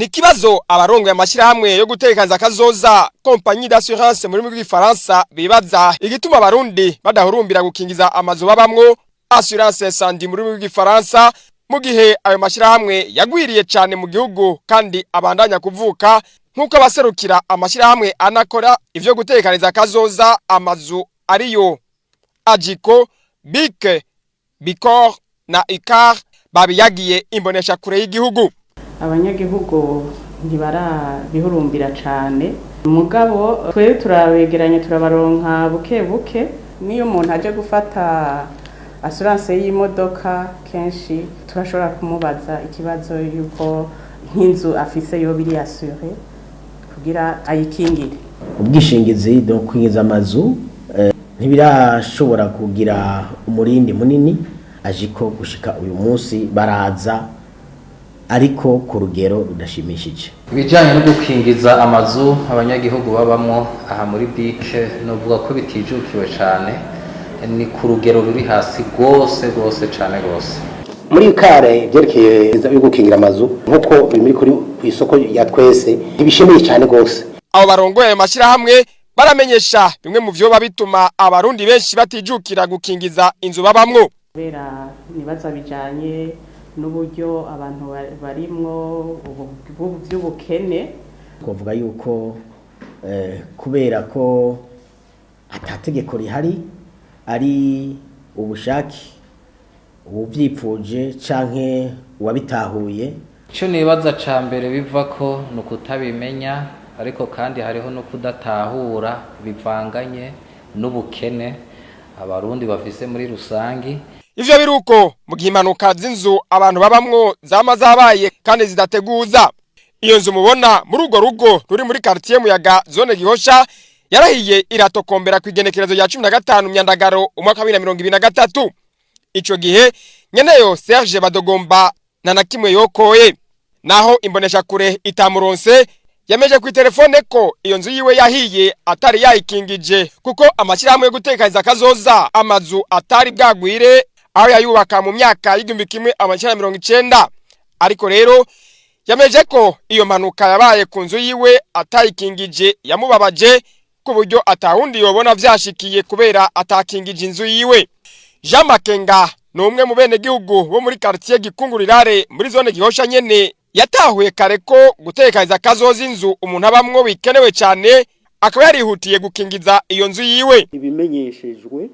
Ni kibazo abarongoye amashyirahamwe yo gutekaniza akazoza, compagnie d'assurance mu rurimi rw'Igifaransa, bibaza igituma Abarundi badahurumbira gukingiza amazu babamwo, assurance incendie mu rurimi rw'Igifaransa, mu gihe ayo mashyirahamwe yagwiriye cyane mu gihugu kandi abandanya kuvuka, nk'uko abaserukira amashyirahamwe anakora ivyo gutekaniza akazoza amazu, ariyo Agico, BIC, Bicor na ICAR, babiyagiye imbonesha kure y'igihugu. Abanyagihugu ntibarabihurumbira cyane, mugabo twe turabegeranya, turabaronka buke buke. Niyo umuntu aje gufata assurance y'imodoka, kenshi turashobora kumubaza ikibazo yuko nk'inzu afise yo biri assurée kugira ayikingire. Ubwishingizi bwo kwinjiza amazu ntibirashobora kugira umurindi munini. Ajiko gushika uyu munsi baraza, ariko ku rugero rudashimishije. Ibijyanye no gukingiza amazu abanyagihugu babamwo, aha muri BIC novuga ko bitijukiwe cyane, ni ku rugero ruri hasi rwose rwose cyane rwose. Muri kare ibyerekeye yo gukingira amazu, nk'uko biri kuri ku isoko ya twese, ntibishimiye cyane rwose. Abo barongoye ayo mashyirahamwe baramenyesha bimwe mu vyoba bituma Abarundi benshi batijukira gukingiza inzu babamwo. Kubera nibaza bijanye n'uburyo abantu barimwo by'ubukene. Twavuga yuko kubera ko atategeko rihari, ari ubushake, uwuvyipfuje canke uwabitahuye. Icyo nibaza ca mbere biva ko ni ukutabimenya, ariko kandi hariho no kudatahura bivanganye n'ubukene Abarundi bafise muri rusangi. Ivyo biruko mu gihe impanuka z'inzu abantu babamwo zama zabaye kandi zidateguza. Iyo nzu mubona muri urwo rugo ruri muri quartier Muyaga, zone Gihosha, yarahiye iratokombera ku igenekerezo rya 15 Myandagaro umwaka wa 2023. Ico gihe nyeneyo Serge Badogomba na na kimwe yokoye. Naho imbonesha kure itamuronse, yameje ku telefone ko iyo nzu yiwe yahiye atari yayikingije, kuko amashyirahamwe yo gutekaniza akazoza amazu atari bwagwire aho yayubaka mu myaka y'1990. Ariko rero yameje ko iyo mpanuka yabaye ku nzu yiwe atayikingije yamubabaje, ku buryo atawundi yobona vyashikiye kubera atakingije inzu yiwe. Jean Makenga ni umwe mu bene gihugu bo muri quartier Gikungurirare muri zone Gihosha nyene, yatahuye kare ko gutekaniza kazoza inzu umuntu abamwo bikenewe cyane, akaba yarihutiye gukingiza iyo nzu yiwe. Ibimenyeshejwe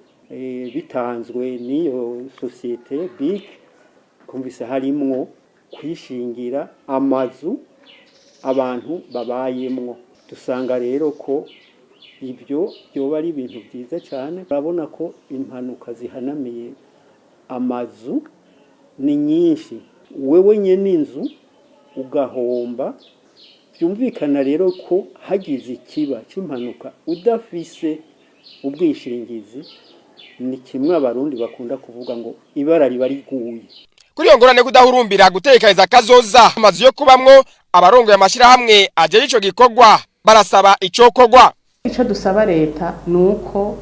bitanzwe n'iyo société BIC, kumvise harimwo kwishingira amazu abantu babayemwo. Dusanga rero ko ibyo byoba ari ibintu byiza cyane. Urabona ko impanuka zihanamiye amazu ni nyinshi, wewe nyene inzu ugahomba. Byumvikana rero ko hagize ikiba cy'impanuka udafise ubwishingizi, ni kimwe Abarundi bakunda kuvuga ngo ibara riba riguye. Kuri iyo ngorane kudahurumbira gutekaniza kazoza amazu yo kubamwo, abarongoye amashyirahamwe ajeje ico gikorwa barasaba icokorwa. Icyo dusaba leta ni uko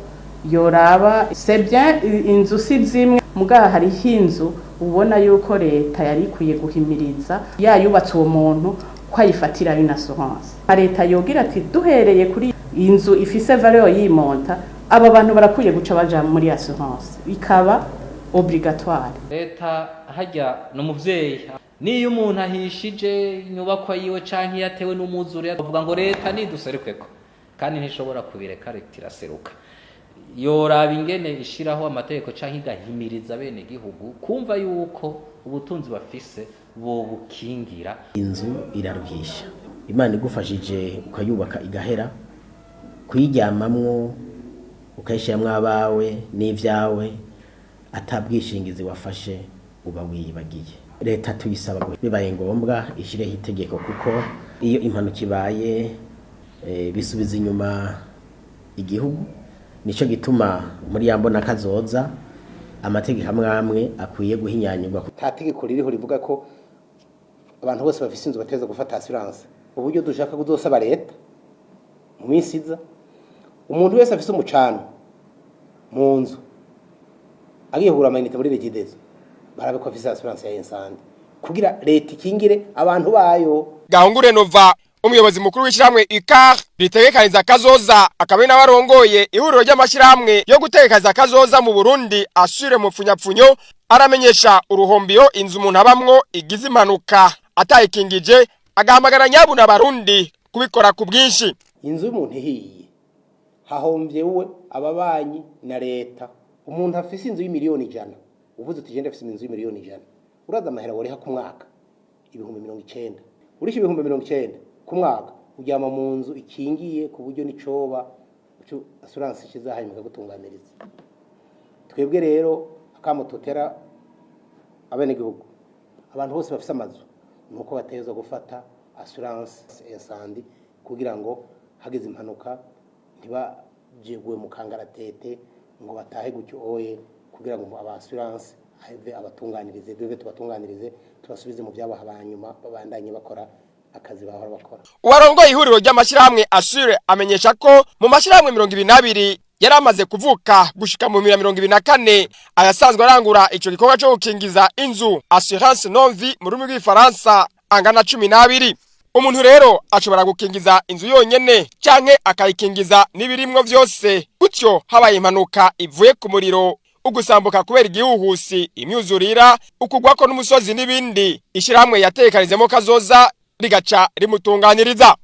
yoraba, c'est bien, inzu si zimwe, mugaha hariho inzu ubona yuko leta yari ikwiye guhimiriza yayubatse uwo muntu ko ayifatira une assurance. Leta yogira ati: "Duhereye kuri inzu ifise valeur y'imontant, aba bantu barakwiye guca baja muri assurance, ikaba obligatoire." Leta hajya ni umuvyeyi. Niyo umuntu ahishije inyubakwa yiwe canke iyo atewe n'umwuzure, bavuga ngo leta niduserukeko, kandi ntishobora kubireka. Leta iraseruka, yoraba ingene ishiraho amategeko canke igahimiriza bene gihugu kumva yuko ubutunzi bafise bobukingira. Inzu iraruhisha. Imana igufashije ukayubaka igahera, kuyiryamamwo ukayishiramwo abawe n'ivyawe atabwishingizi wafashe, uba wiyibagiye. Leta tuyisaba bibaye ngombwa ishyireho itegeko, kuko iyo impanuka ibaye bisubiza inyuma igihugu. Nico gituma muri ya mbona kazoza amategeko amwe amwe akwiye guhinyanyurwa. Nta tegeko ririho rivuga ko abantu bose bafise inzu bateza gufata assurance. Uburyo dushaka kuzosaba leta mu minsi iza, umuntu wese afise umucano mu nzu agiye kugura ama unités muri Regideso, barabe ko afise assurance ya incendie. Kugira leta ikingire abantu bayo. Gahungu Renova, umuyobozi mukuru w'ishyirahamwe UCAR ritegekaniza kazoza, akaba ari nawe arongoye ihuriro ry'amashyirahamwe yo gutegekaniza kazoza mu Burundi, ASSUR mu pfunyapfunyo, aramenyesha uruhombiyo inzu umuntu abamwo igize impanuka atayikingije, agahamagara nyabuna abarundi kubikora ku bwinshi. Inzu y'umuntu ihiye, hahomvye we, ababanyi na leta. Umuntu afise inzu y'imiliyoni 100, uvuze uti genda afise inzu y'imiliyoni 100, uraza amahera woriha ku mwaka? 90,000. Urisha 90,000 ku mwaka, uryama mu nzu ikingiye ku buryo n'icoba assurance ikiza hanyuma ikagutunganiriza. Twebwe rero akamo tutera abenegihugu, abantu bose bafise amazu, nuko bategerezwa gufata assurance incendie kugira ngo hageze impanuka ntibajegwe mu kangaratete ngo batahe gutyo oye, kugira ngo aba assurance ahave abatunganirize, duve tubatunganirize, tubasubize mu byabo, hanyuma babandanye bakora akazi bahora bakora. Uwarongoye ihuriro ry'amashyirahamwe ASSUR amenyesha ko mu mashyirahamwe 22 yari amaze kuvuka gushika mu 2024, ayasanzwe arangura ico gikorwa co gukingiza inzu, assurance non-vie mu rurimi rw'igifaransa, angana 12. Umuntu rero ashobora gukingiza inzu yonyene canke akayikingiza n'ibirimwo vyose, gutyo habaye impanuka ivuye ku muriro, ugusambuka kubera igihuhusi, imyuzurira, ukugwako n'umusozi n'ibindi, ishirahamwe yatekanizemo kazoza rigaca rimutunganiriza.